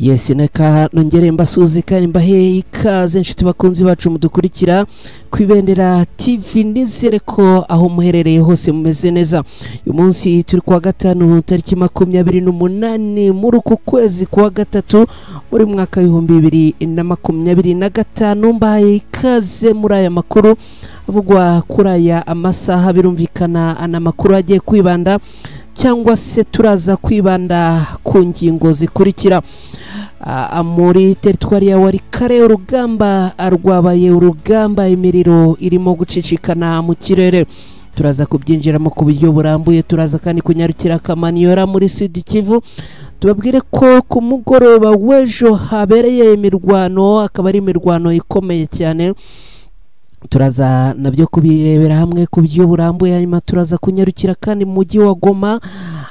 Yes, neka nongere mbasuze kandi mbahe ikaze inshuti bakunzi bacu mudukurikira ku Ibendera TV. Nizere ko aho muherereye hose mumeze neza. Uyu munsi turi kuwa gatanu tariki 28 muri uku kwezi kuwa gatatu muri mwaka 2025. Mbahaye ikaze muri aya makuru avugwa kuri aya amasaha. Birumvikana ana makuru agiye kwibanda cyangwa se turaza kwibanda ku ngingo zikurikira. Muri teritwari ya Walikale urugamba rwabaye urugamba, imiriro irimo gucicikana mu kirere, turaza kubyinjiramo ku buryo burambuye. Turaza kandi kunyarukira Kamaniyora muri Sud Kivu, tubabwire ko ku mugoroba w'ejo habereye imirwano, akaba ari imirwano ikomeye cyane, turaza nabyo kubirebera hamwe ku buryo burambuye. Hanyuma turaza kunyarukira kandi mu mujyi wa Goma,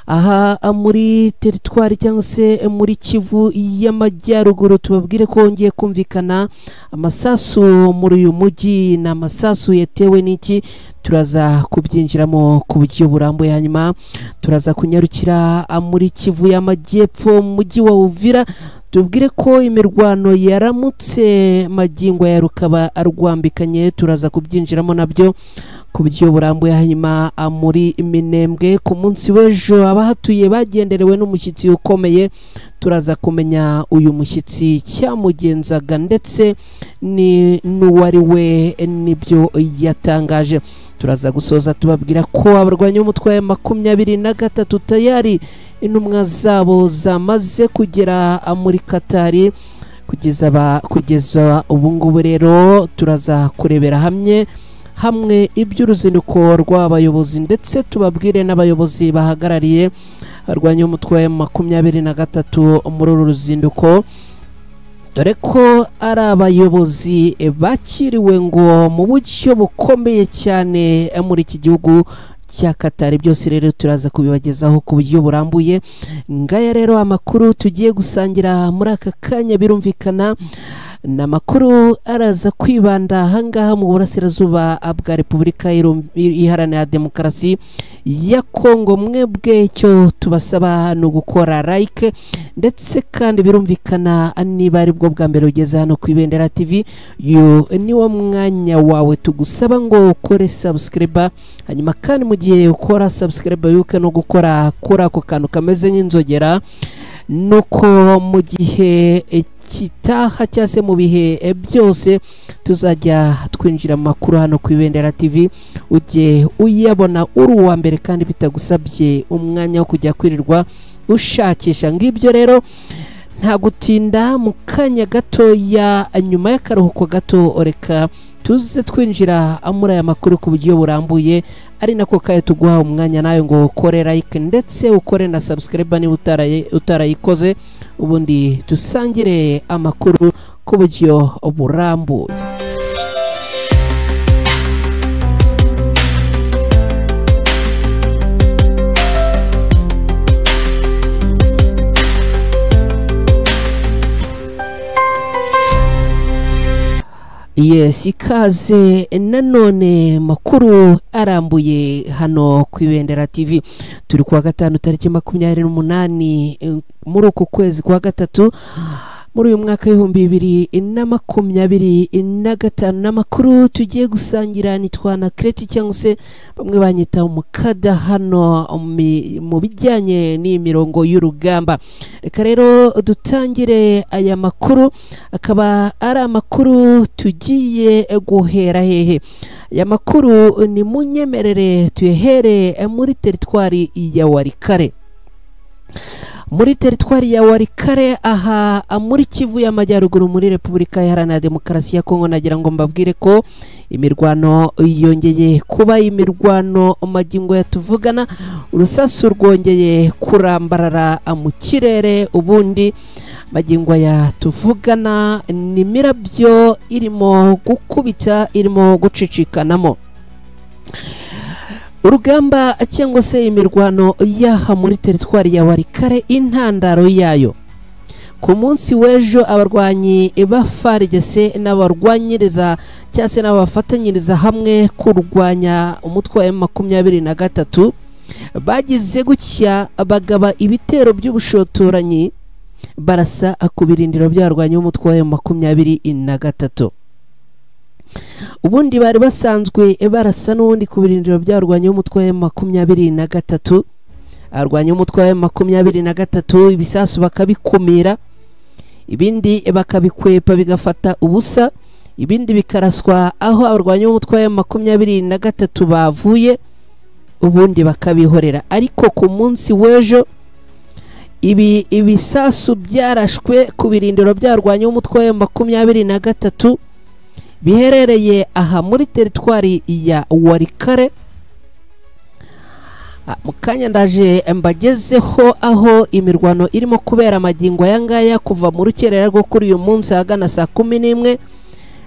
aha muri teritwari cyangwa se muri Kivu y'Amajyaruguru, tubabwire ko hongeye kumvikana amasasu muri uyu mujyi. Ni amasasu yatewe n'iki? Turaza kubyinjiramo ku buryo burambuye. Hanyuma turaza kunyarukira muri Kivu y'Amajyepfo mu mujyi wa Uvira, tubwire ko imirwano yaramutse magingo ya rukaba arwambikanye, turaza kubyinjiramo nabyo ku buryo burambuye. Hanyuma muri Minembwe ku munsi w'ejo abahatuye bagenderewe n'umushyitsi ukomeye, turaza kumenya uyu mushyitsi cyamugenzaga ndetse ni n'uwari we nibyo yatangaje. Turaza gusoza tubabwira ko abarwanya umutwe wa 23 tayari intumwa zabo zamaze kugera muri Katari kugeza ubu ngubu. Rero turaza kurebera hamwe iby'uruzinduko rw'abayobozi ndetse tubabwire n'abayobozi bahagarariye abarwanya umutwe wa 23 muri uru ruzinduko, dore ko ari abayobozi bakiriwe ngo mu buryo bukomeye cyane muri iki gihugu cya Katari. Byose rero turaza kubibagezaho ku buryo burambuye. Ngaya rero amakuru tugiye gusangira muri aka kanya, birumvikana ni amakuru araza kwibanda ahangaha mu burasirazuba bwa Repubulika Iharanira Demokarasi ya Kongo. Mwebwe icyo tubasaba ni ugukora like, ndetse kandi birumvikana niba ari bwo bwa mbere ugeze hano ku Ibendera TV, niwo mwanya wawe tugusaba ngo ukore subscribe. Hanyuma kandi mu gihe ukora subscribe yuke no gukora kuri ako kantu kameze nk'inzogera, nuko mu gihe kitaha cyangwa se mu bihe byose tuzajya twinjira mu makuru hano ku Ibendera TV, ujye uyabona uri uwa mbere kandi bitagusabye umwanya wo kujya kwirirwa ushakisha. Ngibyo rero nta gutinda, mu kanya gatoya nyuma y'akaruhuko gato reka tuze twinjira muri aya makuru ku buryo burambuye, ari nako kayo tuguha umwanya nawe ngo ukore like ndetse ukore na subscribe niba utarayikoze, ubundi dusangire amakuru ku buryo burambuye. Yes, ikaze nanone makuru arambuye hano ku Ibendera TV. Turi kuwa gatanu tariki 28 muri uku kwezi kwa gatatu muri uyu mwaka 2025. N'amakuru tugiye gusangira nitwa na Kreti cyangwa se bamwe banyita umukada hano mu bijyanye n'imirongo y'urugamba. Reka rero dutangire aya makuru, akaba ari amakuru tugiye guhera hehe. Aya makuru ni munyemerere tuyehere muri teritwari ya Walikale. Muri teritwari ya Walikale aha muri Kivu y'Amajyaruguru muri Repubulika Iharanira Demokarasi ya Kongo, nagira ngo mbabwire ko imirwano yongeye kuba imirwano magingo yatuvugana, urusasu rwongeye kurambarara mu kirere. Ubundi magingo yatuvugana ni mirabyo irimo gukubita, irimo gucicikanamo. Urugamba cyangwa se imirwano yaha muri teritwari ya Walikale, intandaro yayo ku munsi w'ejo abarwanyi ba FARDC n'abarwanyiriza cyangwa se n'abafatanyiriza hamwe kurwanya umutwe wa M23 bagize gutya bagaba ibitero by'ubushotoranyi Barasa ku birindiro by'abarwanyi b'umutwe wa M23. Ubundi bari basanzwe barasa n'ubundi ku birindiro by'abarwanyi b'umutwe wa M23. Abarwanyi b'umutwe wa M23 ibisasu bakabikumira, ibindi bakabikwepa bigafata ubusa, ibindi bikaraswa aho abarwanyi b'umutwe wa M23 bavuye, ubundi bakabihorera. Ariko ku munsi w'ejo ibi ibisasu byarashwe ku birindiro by'abarwanyi b'umutwe wa M23 biherereye aha muri teritwari ya Walikale. Mu kanya ndaje mbagezeho aho imirwano irimo kubera amagingo aya ngaya kuva mu rukerera rwo kuri uyu munsi ahagana saa 11,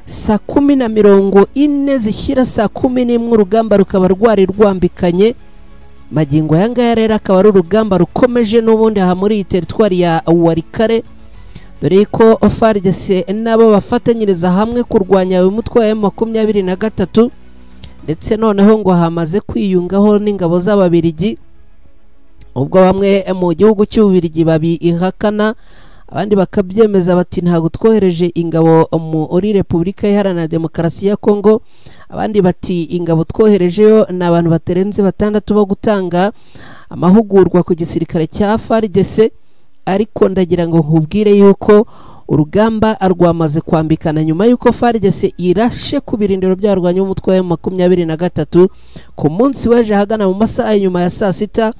saa 10:40 zishyira saa 11, urugamba rukaba rwari rwambikanye. Magingo aya ngaya rero akaba ari urugamba rukomeje n'ubundi aha muri iyi teritwari ya Walikale, dore ko FARDC nabo bafatanyiriza hamwe kurwanya uyu mutwe wa M23, ndetse noneho ngo hamaze kwiyungaho n'ingabo z'Ababirigi, ubwo bamwe mu gihugu cy'Ububirigi babihakana, abandi bakabyemeza bati ntabwo twohereje ingabo muri Repubulika Iharanira Demokarasi ya Kongo, abandi bati ingabo twoherejeyo ni abantu batarenze 6 bo gutanga amahugurwa ku gisirikare cya FARDC. Ariko ndagira ngo nkubwire yuko urugamba rwamaze kwambikana nyuma yuko FARDC irashe ku birindiro by'abarwanyi b'umutwe wa M23 ku munsi w'ejo ahagana mu masaha nyuma ya saa 6.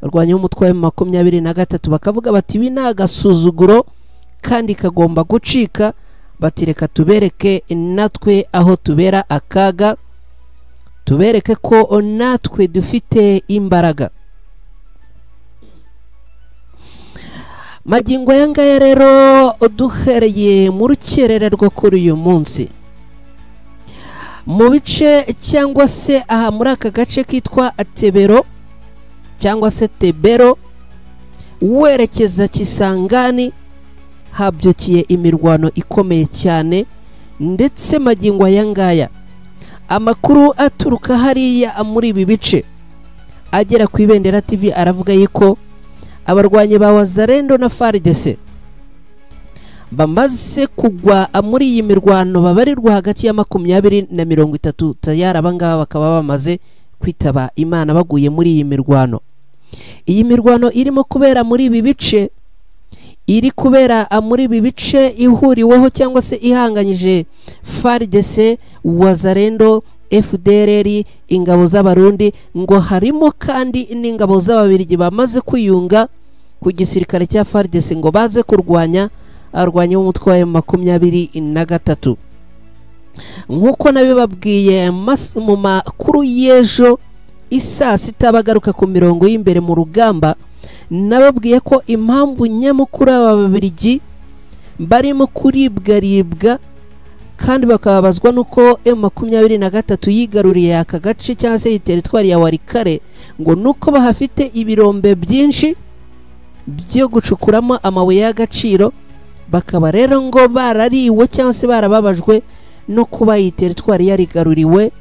Abarwanyi b'umutwe wa M23 bakavuga bati ibi ni agasuzuguro kandi kagomba gucika, bati reka tubereke natwe aho tubera akaga, tubereke ko natwe dufite imbaraga. Magingo aya ngaya rero duhereye mu rukerera rwo kuri uyu munsi mu bice cyangwa se aha muri aka gace kitwa Tebero cyangwa se Tebero werekeza Kisangani habyukiye imirwano ikomeye cyane, ndetse magingo aya ngaya amakuru aturuka hariya muri ibi bice agera ku Ibendera TV aravuga yuko abarwanyi ba Wazalendo na FARDC bamaze kugwa muri iyi mirwano babarirwa hagati ya 20 na 30 tayari abangaba bakaba bamaze kwitaba Imana baguye muri iyi mirwano. Iyi mirwano irimo kubera muri ibi bice, iri kubera muri ibi bice ihuriweho cyangwa se ihanganyije FARDC, Wazalendo, FDLR, ingabo z'Abarundi, ngo harimo kandi n'ingabo z'Ababirigi bamaze kwiyunga ku gisirikare cya FARDC ngo baze kurwanya arwanya umutwe wa M23. Nkuko nabibabwiye mu makuru y'ejo isaa 6 bagaruka ku mirongo y'imbere mu rugamba, nababwiye ko impamvu nyamukuru Ababirigi barimo kuribwaribwa kandi bakababazwa nuko M23 yigaruriye aka gace cyangwa se teritwari ya Walikale, ngo nuko bahafite ibirombe byinshi byo gucukuramo amabuye y'agaciro, bakaba rero ngo barariwe cyangwa se barababajwe no kuba iyi teritwari yarigaruriwe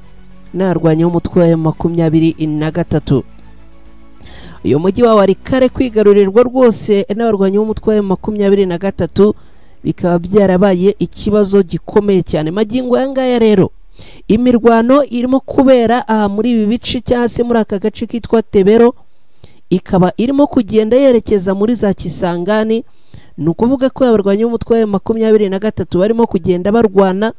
n'arwanya umutwe wa M23. Uyu mujyi wa Walikale kwigarurirwa rwose n'abarwanyi b'umutwe wa M23 bikaba byarabaye ikibazo gikomeye cyane. Magingo aya ngaya rero imirwano irimo kubera aha muri ibi bice cyangwa se muri aka gace kitwa Tebero ikaba irimo kugenda yerekeza muri za Kisangani. Ni ukuvuga ko abarwanyi b'umutwe wa M23 barimo kugenda barwana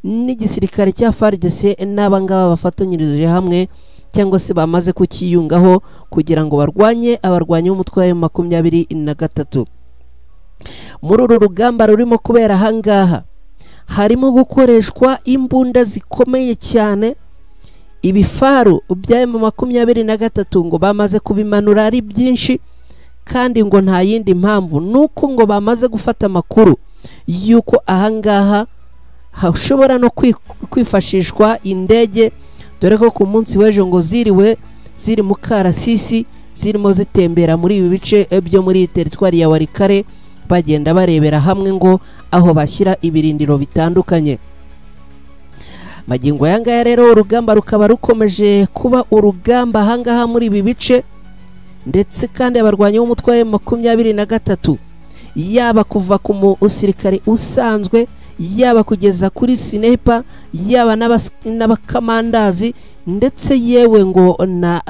n'igisirikare cya FARDC n'abangaba bafatanyirije hamwe cyangwa se bamaze kukiyungaho kugira ngo barwanye abarwanyi b'umutwe wa M23. Muri uru rugamba rurimo kubera ahangaha harimo gukoreshwa imbunda zikomeye cyane, ibifaru bya M23 ngo bamaze kubimanura ari byinshi, kandi ngo nta yindi mpamvu nuko ngo bamaze gufata amakuru yuko ahangaha hashobora no kwifashishwa indege, dore ko ku munsi w'ejo ngo ziriwe ziri mu karasisi zirimo zitembera muri ibi bice byo muri teritwari ya Walikale, bagenda barebera hamwe ngo aho bashyira ibirindiro bitandukanye. Magingo aya ngaya rero urugamba rukaba rukomeje kuba urugamba ahangaha muri ibi bice, ndetse kandi abarwanyi b'umutwe wa M23 yaba kuva ku musirikare usanzwe, yaba kugeza kuri sinepa, yaba n'abakamandazi, ndetse yewe ngo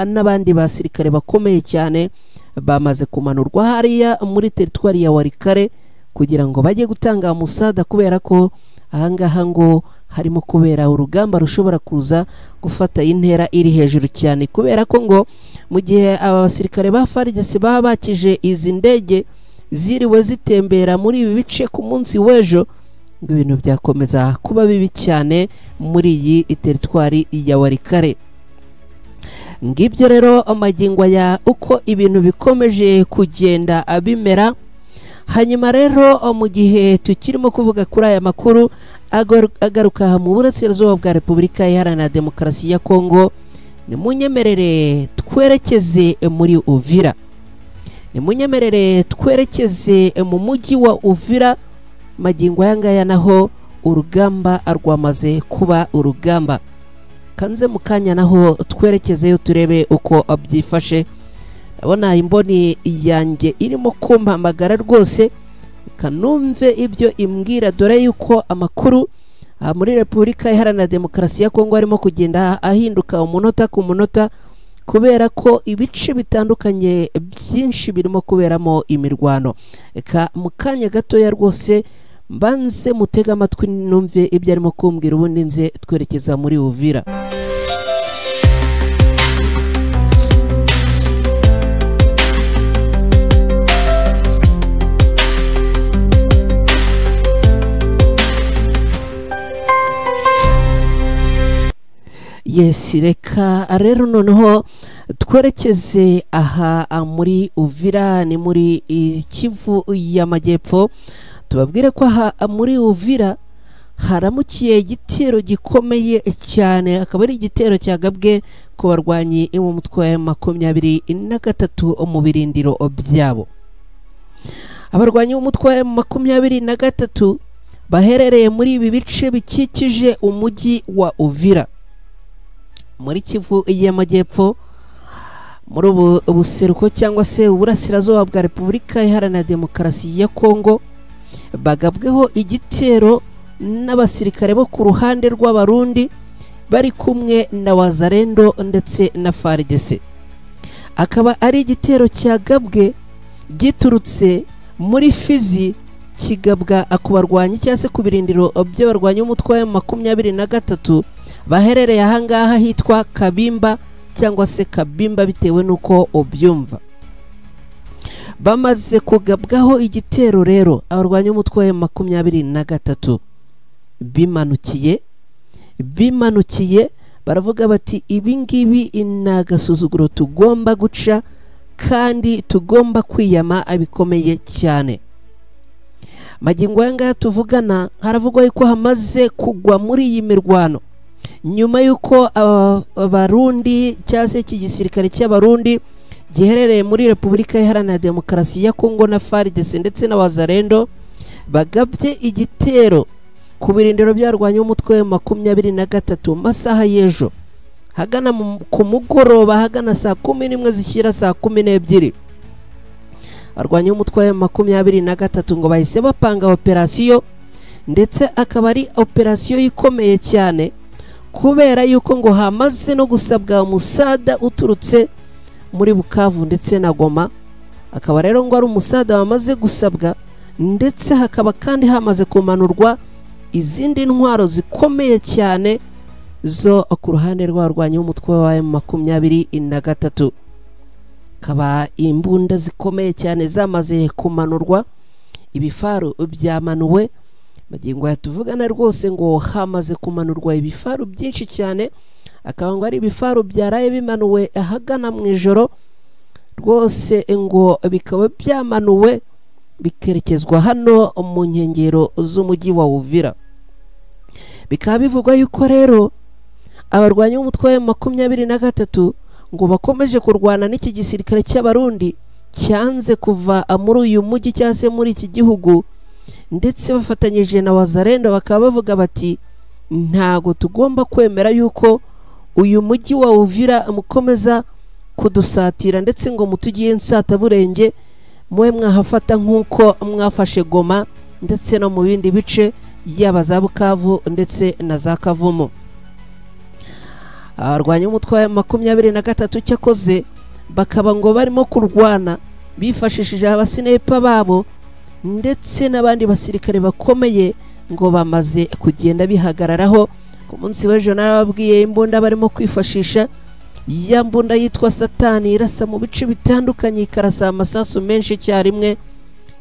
n'abandi basirikare bakomeye cyane bamaze kumanurwa hariya muri teritwari ya Walikale kugira ngo bajye gutanga umusada, kubera ko ahangaha ngo harimo kubera urugamba rushobora kuza gufata intera iri hejuru cyane, kubera ko ngo mu gihe aba basirikare ba FARDC baba bakije izi ndege ziriwe zitembera muri ibi bice ku munsi w'ejo, ngo ibintu byakomeza kuba bibi cyane muri iyi teritwari ya Walikale. Ngibyo rero amagingo ya uko ibintu bikomeje kugenda bimera. Hanyuma rero mu gihe tukirimo kuvuga kuri aya makuru agaruka mu burasirazuba bwa Repubulika Iharanira Demokarasi ya Kongo, nimunyemerere twerekeze muri Uvira, nimunyemerere twerekeze mu mujyi wa Uvira. Magingo aya ngaya naho urugamba rwamaze kuba urugamba. Kanze mu kanya naho twerekezeyo turebe uko byifashe. Ndabona imboni yanjye irimo kumpamagara rwose, kanumve ibyo imbwira, dore yuko amakuru muri Repubulika Iharanira Demokarasi ya Kongo arimo kugenda ahinduka umunota ku munota, kubera ko ibice bitandukanye byinshi birimo kuberamo imirwano. Reka mu kanya gatoya rwose mbanze mutega amatwi numve ibyo arimo kumbwira, ubundi nze twerekeza muri Uvira. Yes, reka rero noneho twerekeze aha muri Uvira, ni muri Kivu y'Amajyepfo. Tubabwire ko aha muri Uvira haramukiye igitero gikomeye cyane, akaba ari igitero cyagabwe ku barwanyi mu mutwe wa 23 mu birindiro byabo. Abarwanyi b'umutwe wa 23 baherereye muri ibi bice bikikije umujyi wa Uvira muri Kivu y'Amajyepfo, muri ubu buseruko cyangwa se uburasirazuba bwa Repubulika Iharanira Demokarasi ya Kongo, bagabweho igitero n'abasirikare bo ku ruhande rw'Abarundi bari kumwe na Wazalendo ndetse na FARDC. Akaba ari igitero cyagabwe giturutse muri Fizi, kigabwa ku barwanyi cyangwa se ku birindiro by'abarwanyi b'umutwe wa 23 baherereye ahangaha hitwa Kabimba cyangwa se Kabimba bitewe nuko ubyumva. Bamaze kugabwaho igitero rero abarwanyi b'umutwe wa 23 bimanukiye baravuga bati ibi ngibi ni agasuzuguro tugomba guca kandi tugomba kwiyama abikomeye cyane. Magingo aya ngaya tuvugana haravugwa yuko hamaze kugwa muri iyi mirwano nyuma yuko Abarundi cyangwa se iki gisirikare cy'Abarundi giherereye muri Repubulika Iharanira Demokarasi ya Kongo na FARDC ndetse na Wazalendo bagabye igitero ku birindiro by'abarwanyi b'umutwe wa 23 masaha y'ejo hagana ku mugoroba, hagana saa 11 zishyira saa 12. Abarwanyi b'umutwe wa 23 ngo bahise bapanga operasiyo, ndetse akaba ari operasiyo ikomeye cyane kubera yuko ngo hamaze no gusabwa umusada uturutse muri Bukavu ndetse na Goma. Akaba rero ngo ari umusada wamaze gusabwa, ndetse hakaba kandi hamaze kumanurwa izindi ntwaro zikomeye cyane zo ku ruhande rw'abarwanyi b'umutwe wa 23. Kaba imbunda zikomeye cyane zamaze kumanurwa, ibifaru byamanuwe. Magingo yatuvugana rwose ngo hamaze kumanurwa ibifaru byinshi cyane, akaba ngo ari ibifaru byaraye bimanuwe ahagana mu ijoro rwose, ngo bikaba byamanuwe bikerekezwa hano mu nkengero z'umujyi wa Uvira. Bikaba bivugwa yuko rero abarwanyi b'umutwe wa 23 ngo bakomeje kurwana n'iki gisirikare cy'Abarundi cyanze kuva muri uyu mujyi cyangwa se muri iki gihugu, ndetse bafatanyije na Wazalendo bakaba bavuga bati ntago tugomba kwemera yuko uyu mujyi wa Uvira mukomeza kudusatira ndetse ngo mutugiye nsataburenge. mwe mwahafata nk'uko mwafashe Goma ndetse no mu bindi bice yaba za Bukavu ndetse na za Kavumu. Abarwanya umutwe wa 23 cyakoze bakaba ngo barimo kurwana bifashishije abasinepa babo ndetse n'abandi basirikare bakomeye ngo bamaze kugenda bihagararaho. Ku munsi w'ejo narababwiye imbunda barimo kwifashisha, ya mbunda yitwa Satani irasa mu bice bitandukanye ikarasa amasasu menshi icyarimwe.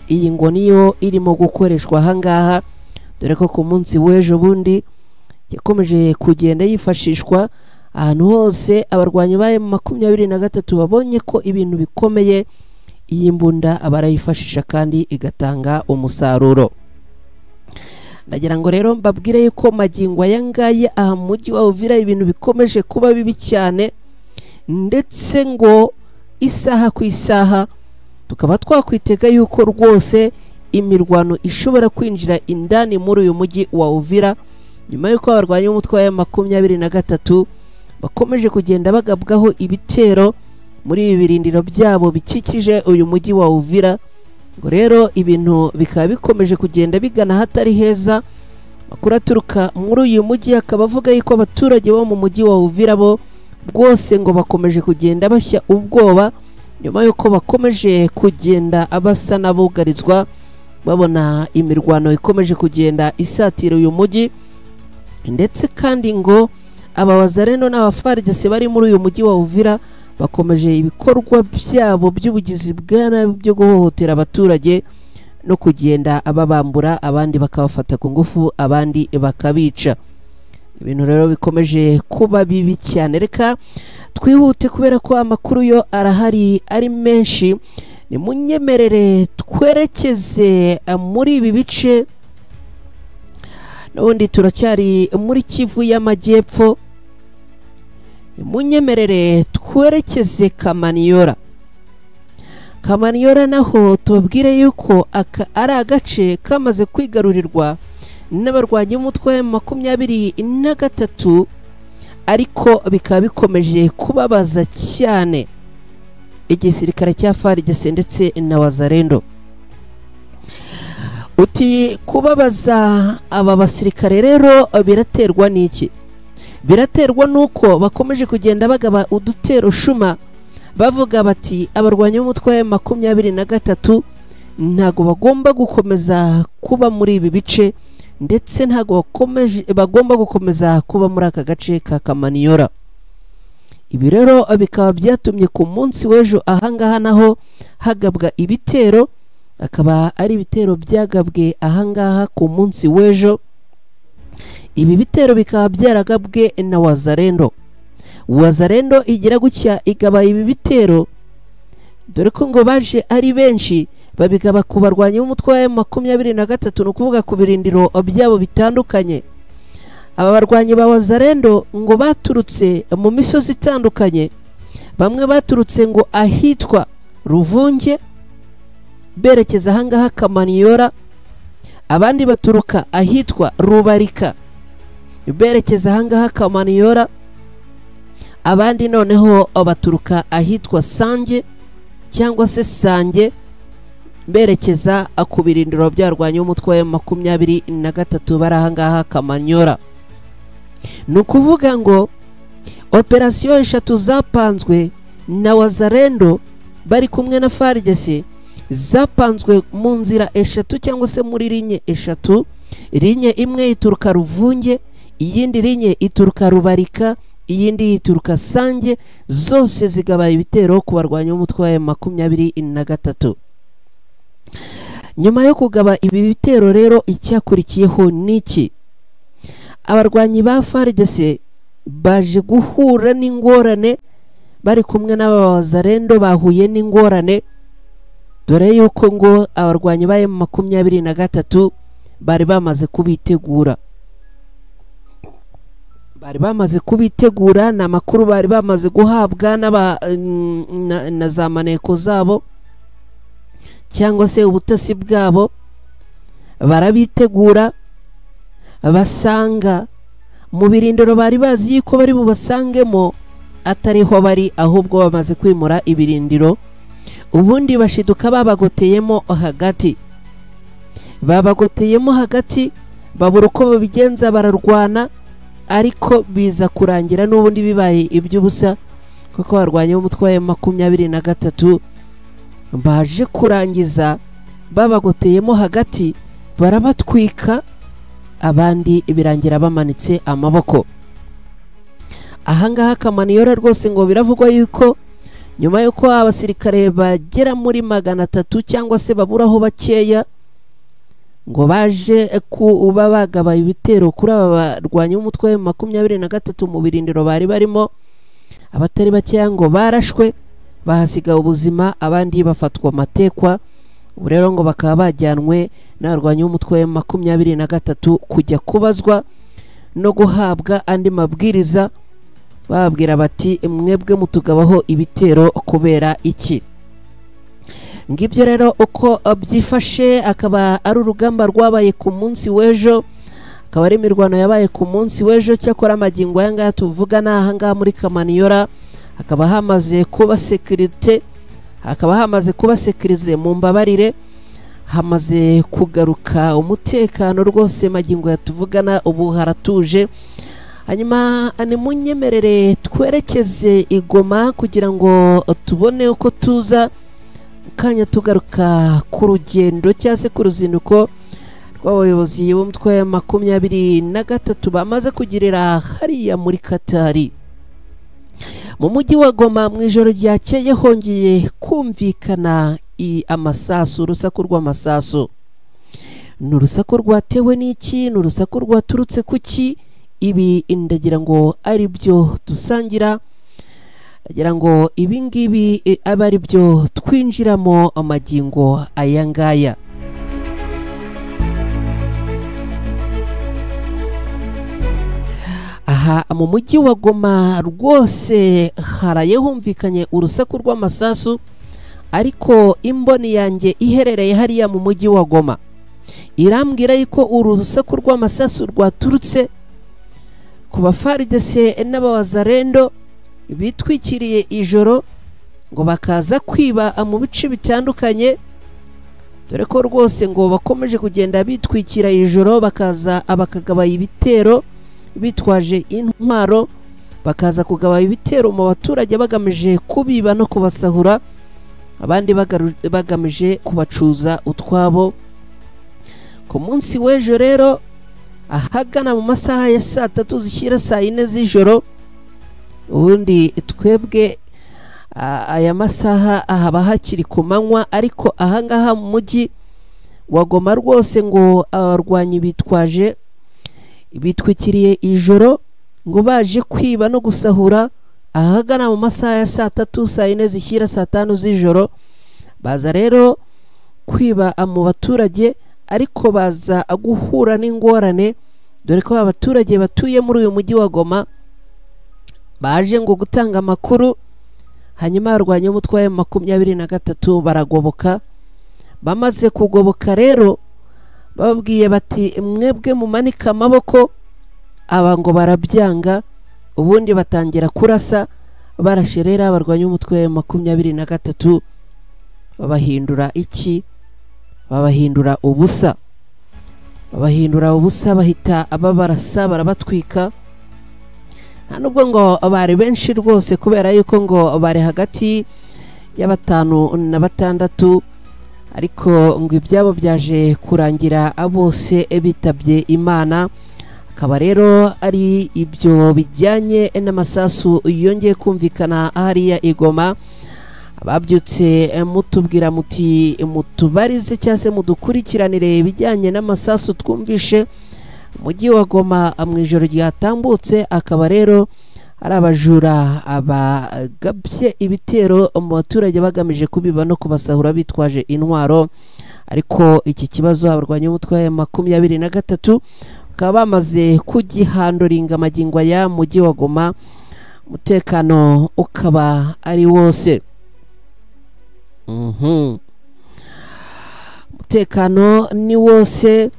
Iyi ngo niyo irimo gukoreshwa ahangaha, dore ko ku munsi w'ejo bundi yakomeje kugenda yifashishwa ahantu hose. Abarwanyi ba M23 babonye ko ibintu bikomeye, iyi mbunda abarayifashisha kandi igatanga umusaruro. Ndagira ngo rero mbabwire yuko magingo aya ngaya aha mu mujyi wa Uvira ibintu bikomeje kuba bibi cyane, ndetse ngo isaha ku isaha tukaba twakwitega yuko rwose imirwano ishobora kwinjira indani muri uyu mujyi wa Uvira, nyuma yuko abarwanyi b'umutwe wa 23 bakomeje kugenda bagabwaho ibitero muri ibi birindiro byabo bikikije uyu mujyi wa Uvira. Ngo rero ibintu bikaba bikomeje kugenda bigana hatari heza. Makuru aturuka muri uyu mujyi akaba avuga yuko abaturage bo mu mujyi wa Uvira bo rwose ngo bakomeje kugenda bashya ubwoba, nyuma yuko bakomeje kugenda abasa n'abugarizwa, babona imirwano ikomeje kugenda isatira uyu mujyi. Ndetse kandi ngo aba Wazalendo n'abaFARDC bari muri uyu mujyi wa Uvira bakomeje ibikorwa byabo by'ubugizi bwa nabi byo guhohotera abaturage no kugenda ababambura, abandi bakabafata ku ngufu, abandi bakabica. Ibintu rero bikomeje kuba bibi cyane. Reka twihute kubera ko amakuru yo arahari ari menshi. Ni munyemerere twerekeze muri ibi bice, n'ubundi turacyari muri Kivu y'Amajyepfo. Munyemerere twerekeze Kamaniyora. Kamaniyora naho tubabwire yuko aka ari agace kamaze kwigarurirwa n'abarwanyi b'umutwe 23, ariko bikaba bikomeje kubabaza cyane igisirikare cya FARDC ndetse na Wazalendo. Uti kubabaza aba basirikare rero biraterwa n'iki? Biraterwa nuko bakomeje kugenda bagaba udutero shuma, bavuga bati abarwanyi b'umutwe wa 23 ntago bagomba gukomeza kuba muri ibi bice, ndetse ntago bagomba gukomeza kuba muri aka gace ka Kamaniyora. Ibi rero bikaba byatumye ku munsi w'ejo ahangaha naho hagabwa ibitero, akaba ari ibitero byagabwe ahangaha ku munsi w'ejo. Ibi bitero bikaba byaragabwe na Wazalendo. Wazalendo igira gutya igaba ibi bitero, dore ko ngo baje ari benshi, babigaba ku barwanyi b'umutwe wa 23, ni ukuvuga ku birindiro byabo bitandukanye. Aba barwanyi ba Wazalendo ngo baturutse mu misozi itandukanye, bamwe baturutse ngo ahitwa Ruvunge berekeza ahangaha Kamaniyora, abandi baturuka ahitwa Rubarika berekeza ahangaha Kamaniyora, abandi noneho baturuka ahitwa Sange cyangwa se Sange berekeza ku birindiro byarwanya umutwe wa 23 bari ahangaha Kamanyora. Ni ukuvuga ngo operasiyo eshatu zapanzwe na Wazalendo bari kumwe na FARDC zapanzwe mu nzira eshatu cyangwa se muri linye eshatu. Linye imwe ituruka Ruvunge, iyindi linye ituruka Rubarika, iyindi ituruka Sange, zose zigaba ibitero ku barwanya umutwe wa 23. Nyuma yo kugaba ibi bitero rero icyakurikiyeho niki? Abarwanyi ba FARDC baje guhura n'ingorane bari kumwe n'abawazalendo, bahuye n'ingorane dore yuko ngo abarwanyi ba M23 bari bamaze kubitegura, na makuru bari bamaze guhabwa na za maneko zabo cyangwa se ubutasi bwabo, barabitegura basanga mu birindiro bari bazi yuko bari bubasangemo atariho bari, ahubwo bamaze kwimura ibirindiro. Ubundi bashiduka babagoteyemo hagati, babagoteyemo hagati, babura uko babigenza, bararwana, ariko biza kurangira n'ubundi bibaye iby'ubusa, kuko barwanya umutwe wa 23 baje kurangiza babagoteyemo hagati, barabatwika, abandi birangira bamanitse amaboko. Ahangaha Kamaniyora rwose ngo biravugwa yuko nyuma yuko abasirikare bagera muri 300 cyangwa se baburaho bakeya ngo baje kuba bagabaye ibitero kuri aba barwanya umutwe wa 23 mu birindiro bari barimo, abatari bakeya ngo barashwe bahasiga ubuzima, abandi bafatwa matekwa. Ubu rero ngo bakaba bajyanwe n'abarwanya umutwe wa 23 kujya kubazwa no guhabwa andi mabwiriza, bababwira bati mwebwe mutugabaho ibitero kubera iki? Ngibyo rero uko byifashe. Akaba ari urugamba rwabaye ku munsi w'ejo, akaba ari imirwano yabaye ku munsi w'ejo. Cyakora amagingo aya ngaya tuvugana aha ngaha muri Kamaniyora hakaba hamaze kuba sekirite, hakaba hamaze kuba sekirize, mu mbabarire, hamaze kugaruka umutekano rwose. Magingo yatuvugana ubu haratuje. Hanyuma nimunyemerere twerekeze igoma kugira ngo tubone uko tuza kanya tugaruka ku rugendo cyangwa se ku ruzinduko rw'abayobozi b'umutwe wa 23 bamaze kugirira hariya muri Katari. Mu mujyi wa Goma mu ijoro ryakeye hongeye kumvikana amasasu, urusaku rw'amasasu. Ni urusaku rwatewe n'iki? Ni urusaku rwaturutse kuki? Ibi ndagira ngo ari byo dusangira, ndagira ngo ibi ngibi abe ari byo twinjiramo amagingo aya ngaya. Aha mu mujyi wa Goma rwose haraye humvikanye urusaku rw'amasasu, ariko imboni yanjye iherereye hariya mu mujyi wa Goma irambwira yuko urusaku rw'amasasu rwaturutse ku bafaridese n'abawazarendo bitwikiriye ijoro ngo bakaza kwiba mu bice bitandukanye, dore ko rwose ngo bakomeje kugenda bitwikira ijoro, bakaza bakagaba ibitero bitwaje intwaro, bakaza kugaba ibitero mu baturage bagamije kubiba no kubasahura, abandi bagamije kubacuza utwabo. Ku munsi w'ejo rero ahagana mu masaha ya saa 3 zishyira saa 4 z'ijoro, ubundi twebwe aya masaha ahaba hakiri ku manywa, ariko ahangaha mu mujyi wa Goma rwose ngo abarwanyi bitwaje bitwikiriye ijoro ngo baje kwiba no gusahura ahagana mu masaha ya saa 3 saa 4 zishyira saa 5 z'ijoro. Baza rero kwiba mu baturage, ariko baza guhura n'ingorane, dore ko abaturage batuye muri uyu mujyi wa Goma baje ngo gutanga amakuru, hanyuma barwanya umutwe wa 23 baragoboka. Bamaze kugoboka rero bababwiye bati mwebwe mumanika amaboko, aba ngo barabyanga, ubundi batangira kurasa, barasherera barwanya umutwe wa 23 babahindura iki? Babahindura ubusa, babahindura ubusa, bahita ababarasa barabatwika. Nta nubwo ngo bari benshi rwose, kubera yuko ngo bari hagati ya 5 na 6, ariko ngo ibyabo byaje kurangira bose bitabye Imana. Akaba rero ari ibyo bijyanye n'amasasu yongeye kumvikana hariya igoma. Ababyutse mutubwira muti mutubarize cyangwa se mudukurikiranire ibijyanye n'amasasu twumvishe mujyi wa Goma mu ijoro ryatambutse. Akaba rero ari abajura abagabye ibitero mu baturage bagamije kubiba no kubasahura bitwaje intwaro. Ariko iki kibazo abarwanya umutwe wa 23 bakaba bamaze kugihanduringa amagingo ya mujyi wa Goma, umutekano ukaba ari wose. Umutekano ni wose.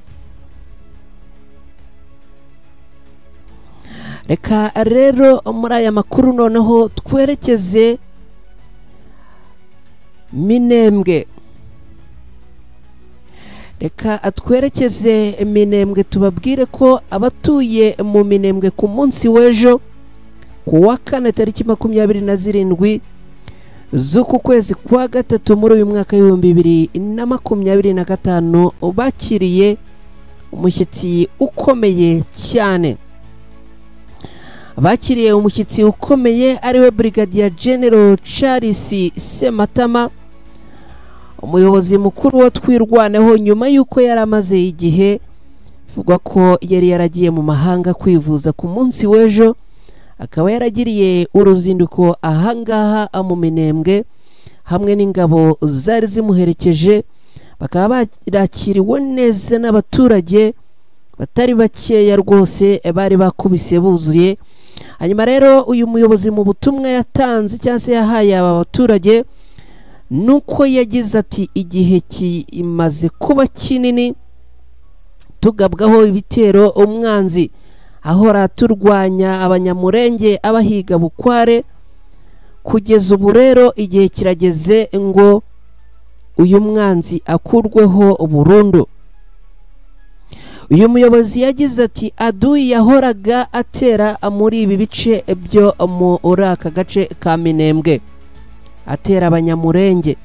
Reka rero muri aya makuru noneho twerekeze Minembwe. Reka atwerekeze Minembwe, tubabwire ko abatuye mu Minembwe ku munsi w'ejo ku wa kane tariki 27 z'uku kwezi kwa gatatu muri uyu mwaka 2025 bakiriye umushyitsi ukomeye cyane. Bakiriye umushyitsi ukomeye ariwe Brigadier General Charles Sematama, umuyobozi mukuru wa Twirwaneho, nyuma y'uko yari amaze igihe bivugwa ko yari yaragiye mu mahanga kwivuza. Ku munsi w'ejo akaba yaragiriye uruzinduko ahangaha mu Minembwe hamwe n'ingabo zari zimuherekeje, bakaba barakiriwe neza n'abaturage batari bakeya rwose, bari bakubise buzuye. Hanyuma rero uyu muyobozi mu butumwa yatanze cyangwa se yahaye aba baturage nuko yagize ati: igihe kimaze kuba kinini tugabwaho ibitero, umwanzi ahora turwanya Abanyamurenge abahiga bukware. Kugeza ubu rero igihe kirageze ngo uyu mwanzi akurweho burundu. Uyu muyobozi yagize ati: adui yahoraga atera muri ibi bice byo muri aka gace ka Minembwe, atera Abanyamurenge.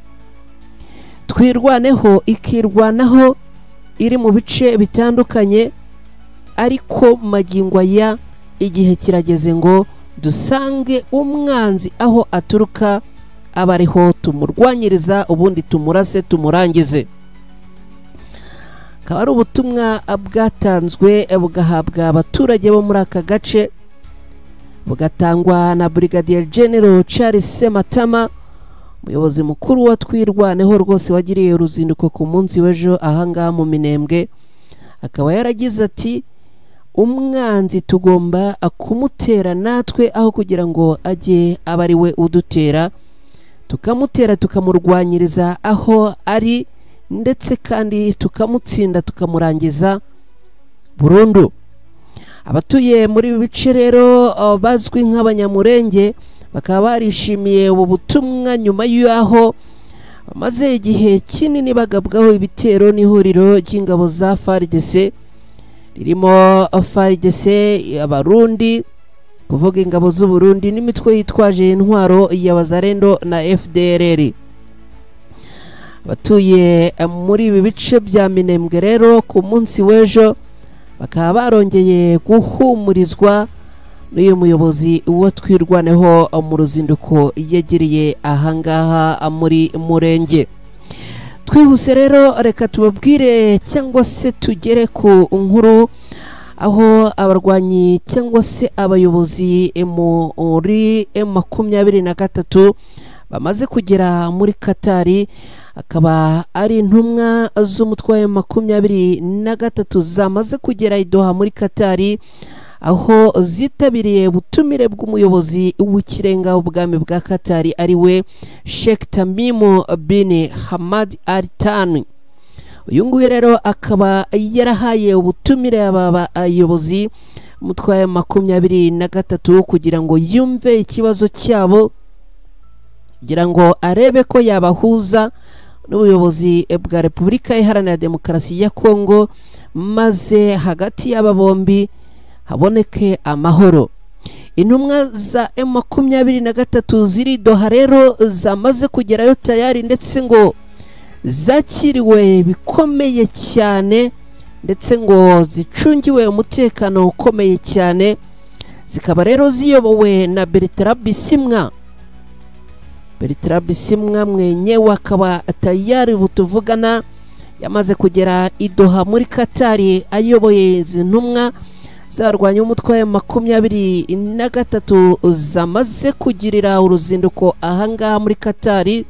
Twirwaneho ikirwanaho iri mu bice bitandukanye, ariko magingo aya igihe kirageze ngo dusange umwanzi aho aturuka, abariho tumurwanyiriza, ubundi tumurase tumurangize. Akaba ari ubutumwa bwatanzwe bugahabwa abaturage bo muri aka gace, bugatangwa na Brigadier General Charles Sematama, umuyobozi mukuru wa Twirwaneho rwose wagiriye uruzinduko ku munsi w'ejo ahangaha mu Minembwe. Akaba yaragize ati: umwanzi tugomba kumutera natwe, aho kugira ngo ajye aba ari we udutera, tukamutera tukamurwanyiriza aho ari, ndetse kandi tukamutsinda tukamurangiza burundu. Abatuye muri ibi bice rero bazwi nk'Abanyamurenge bakaba barishimiye ubu butumwa nyuma y'aho bamaze igihe kinini bagabwaho ibitero n'ihuriro ry'ingabo za FARDC, ririmo FARDC, Abarundi, kuvuga ingabo z'u Burundi n'imitwe yitwaje intwaro ya Bazarendo na FDLR. Abatuye muri ibi bice bya Minembwe rero ku munsi w'ejo bakaba barongeye guhumurizwa n'uyu muyobozi wa Twirwaneho mu ruzinduko yagiriye ahangaha muri Murenge. Twihuse rero reka tubabwire cyangwa se tugere ku nkuru aho abarwanyi cyangwa se abayobozi muri M23 bamaze kugera muri Katari. Akaba ari intumwa z'umutwe wa M23 zamaze kugera i Doha muri Katari, aho zitabiriye ubutumire bw'umuyobozi w'ikirenga w'ubwami bwa Katari ari we Sheikh Tamim bin Hamad Al Thani. Uyu nguyu rero akaba yarahaye ubutumire aba bayobozi umutwe wa M23 kugira ngo yumve ikibazo cyabo, kugira ngo arebe ko yabahuza n'ubuyobozi bwa Repubulika Iharanira Demokarasi ya Kongo, maze hagati y'aba bombi haboneke amahoro. Intumwa za M23 ziri Doha rero zamaze kugerayo tayari, ndetse ngo zakiriwe bikomeye cyane, ndetse ngo zicungiwe umutekano ukomeye cyane. Zikaba rero ziyobowe na Bertrand Bisimwa. Bertrand Bisimwa mwenyewe akaba tayari butuvugana yamaze kugera i Doha muri Katari ayoboye izi ntumwa zarwanya umutwe wa 23 zamaze kugirira uruzinduko ahangaha muri Katari.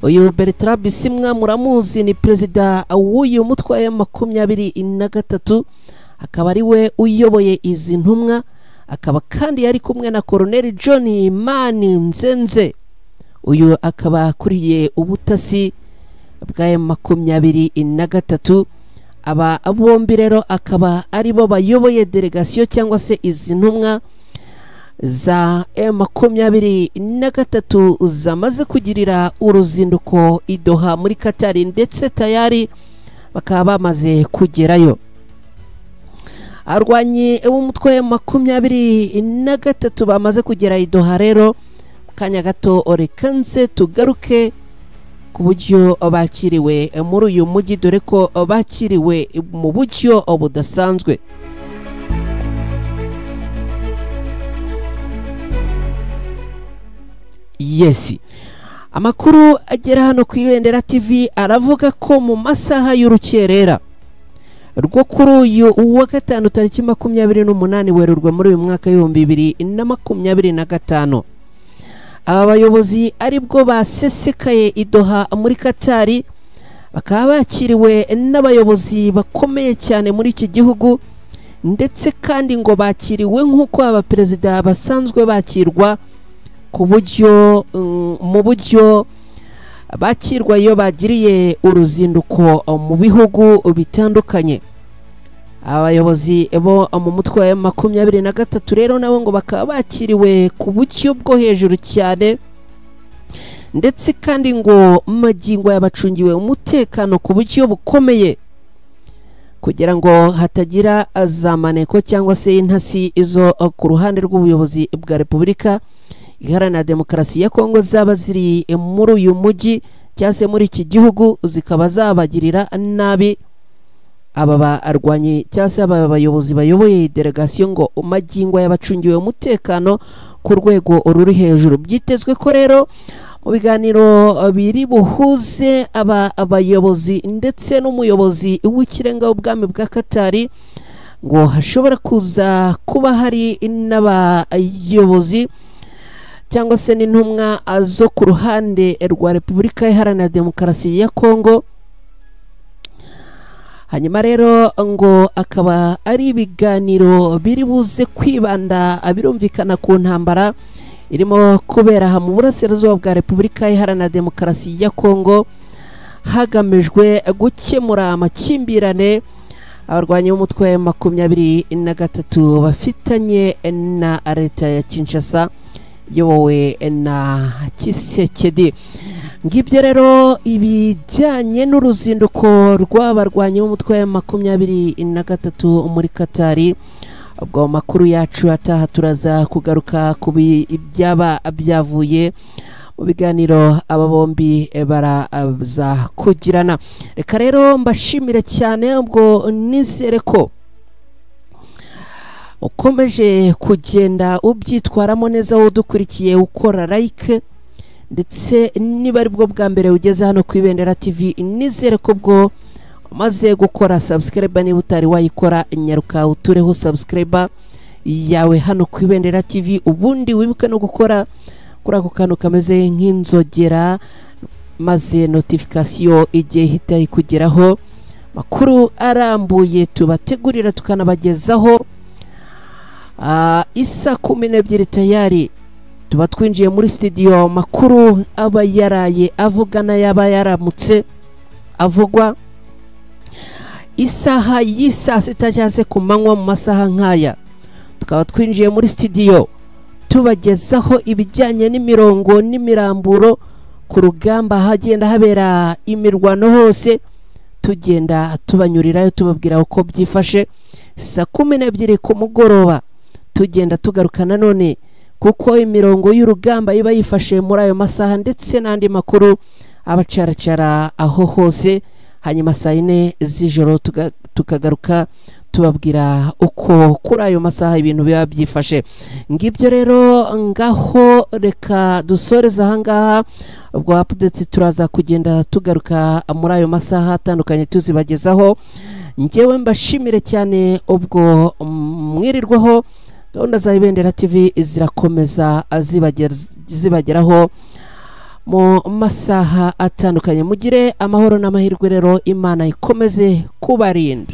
Uyu Bertrand Bisimwa muramuzi, ni perezida w'uyu mutwe wa 23, akaba ari we uyoboye izi ntumwa. Akaba kandi yari kumwe na Colonel John Mani Nzenze, uyu akaba akuriye ubutasi bwa M23. Aba bombi rero akaba aribo bayoboye delegation cyangwa se izi ntumwa za M23 zamaze kugirira uruzinduko i Doha muri Katari, ndetse tayari bakaba bamaze kugerayo. Arwanyi b'umutwe 23 bamaze kugera i Doha rero, kanya gato orekanse tugaruke ku buryo bakiriwe muri uyu mujyi, dore ko bakiriwe mu buryo budasanzwe. Yes, amakuru agera hano ku Ibendera TV aravuga ko mu masaha y'urukerera rwo kuri uyu wa gatanu tariki 28 Werurwe muri uyu mwaka 2025, aba bayobozi aribwo basesekaye i Doha muri Katari, bakaba bakiriwe n'abayobozi bakomeye cyane muri iki gihugu, ndetse kandi ngo bakiriwe nk'uko abaperezida basanzwe bakirwa ku buryo mu buryo bakirwa iyo bagiriye uruzinduko mu bihugu bitandukanye. Abayobozi bo mu mutwe wa 23 rero nabo ngo bakaba bakiriwe ku buryo bwo hejuru cyane, ndetse kandi ngo magingo yabacungiwe umutekano ku buryo bukomeye kugira ngo hatagira azamaneko cyangwa se intasi izo ku ruhande rw'ubuyobozi bwa Repubulika Iharanira Demokarasi ya Kongo zaba ziri muri uyu mujyi cyangwa se muri iki gihugu zikaba zabagirira nabi. Aba barwanyi cyangwa se aba bayobozi bayoboye delegation ngo magingo y'abacungiwe umutekano ku rwego ruri hejuru. Byitezwe ko rero mu biganiro biri buhuze aba abayobozi ndetse n'umuyobozi w'ikirenga w'ubwami bwa Katari ngo hashobora kuza kuba hari n'abayobozi cyangwa se n'intumwa zo ku ruhande rwa Repubulika Iharanira Demokarasi ya Kongo. Hanyuma rero ngo akaba ari ibiganiro biri buze kwibanda birumvikana ku ntambara irimo kubera aha mu burasirazuba bwa Repubulika Iharanira Demokarasi ya Kongo, hagamijwe gukemura amakimbirane abarwanyi b'umutwe 23 bafitanye na leta ya Kinshasa yobowe na Tshisekedi. Ngibyo rero ibijyanye n'uruzinduko rw'abarwanyi b'umutwe 23 muri Katari. Ubwo makuru yacu ataha turaza kugaruka ku byaba byavuye mu biganiro aba bombi baraza kugirana. Reka rero mbashimire cyane, ubwo nizere ko ukomeje kugenda ubyitwaramo neza, udukurikiye ukora like, ndetse niba ari bwo bwa mbere ugeze hano ku Ibendera TV nizere ko bwo umaze gukora subscribe. Niba utari wayikora nyaruka utureho subscribe yawe hano ku Ibendera TV, ubundi wibuke no gukora kuri ako kantu kameze nk'inzogera, maze notification igihe ihita ikugeraho. Makuru arambuye tubategurira tukanabagezaho isa 12 tayari tuba twinjiye muri studio, makuru aba yaraye avugana yaba yaramutse avugwa isaha y'isa sita cyangwa ku manywa mu masaha nk'aya, tukaba twinjiye muri studio tubagezaho ibijyanye n'imirongo n'imiramburo ku rugamba hagenda habera imirwano hose, tugenda tubanyurirayo tubabwira uko byifashe. Saa 12 ku mugoroba tugenda tugaruka nanone kuko imirongo y'urugamba iba yifashe muri ayo masaha, ndetse n'andi makuru abacaracara aho hose. Hanyuma saa 4 z'ijoro tukagaruka tubabwira uko kuri ayo masaha ibintu biba byifashe. Ngibyo rero ngaho reka dusoreze ahangaha, ubwo updates turaza kugenda tugaruka muri ayo masaha atandukanye tuzibagezaho. Njyewe mbashimire cyane, ubwo mwirirwaho. Gahunda za Ibendera TV zirakomeza zibageraho mu masaha atandukanye. Mugire amahoro n'amahirwe rero, Imana ikomeze kubarinda.